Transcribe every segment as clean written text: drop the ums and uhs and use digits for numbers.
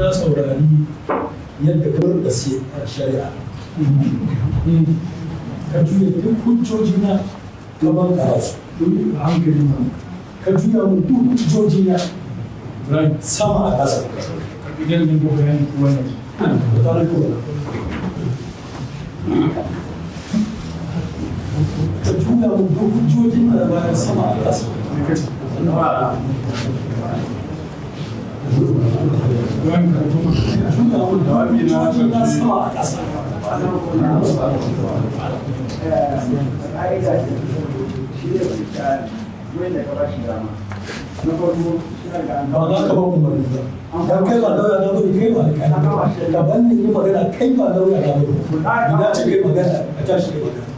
Na saurari yadda ka da shari'a, ka juya duk hujjoji na gaban karasu. A hankali ma. Ka juya mun duk hujjoji na Ibrahim, sama a ƙasa. Idan nan da bayani ko wannan. Tare da ka juya mun duk hujjojin da bayan sama a ƙasa. Me kace? Ibrahim, ka tuma. Ka juya mun duk hujjoji na sama a ƙasa. Ƙa'ida ce shi ne wanda ka ba shi dama na farko shi ga an Ba za ka ba umarni ba, dan kai ba lauya na bane, kai ba alƙali ba. Ka ban ni yi magana, kai ba lauya na bane. Ina ce kai magana, ka tashi kai magana.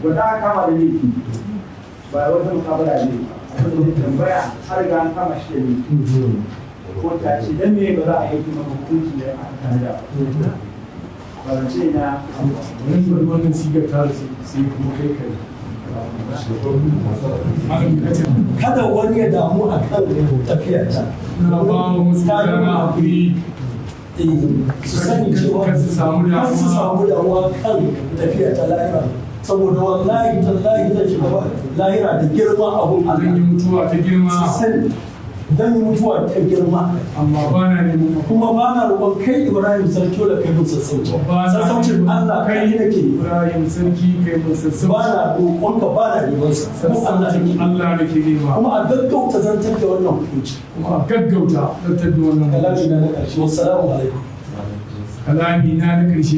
Wanda aka kama da laifi ba wata mukabala ne, abin da tambaya, har ga an kama shi da laifi, ko ta ce dan me ba za a yanke maka hukunci da aka tanada ba? Ba zance na. Wani bari wannan sigar ta sai kuma kai kai. Malam, ka ce. Kada wani ya damu a kan tafiyarta. Na ba mu musu dama hakuri. Eh, su sani cewa Kar su samu damuwa. Kar su samu damuwa kan tafiya ta lahira, saboda wallahi tallahi zan shiga lahira da girma a gun Zan yi Allah. mutuwa ta girma. Su sani zan yi mutuwa ta girma. Amma ba na neman Kuma ba na roƙon kai Ibrahim Sarki da kai mun sassauci. Ba na Sassaucin Allah kai nake. Ibrahim Sarki, kai mun sassauci. Ba na roƙonka, ba na neman sa kuma Allah Sassaucin nake. Allah nake nema. Kuma a gaggauta zartar da wannan hukunci. Kuma a gaggauta zartar da wannan Kalami hukunci. na na ƙarshe, wassalamu alaikum. Kalami na na ƙarshe.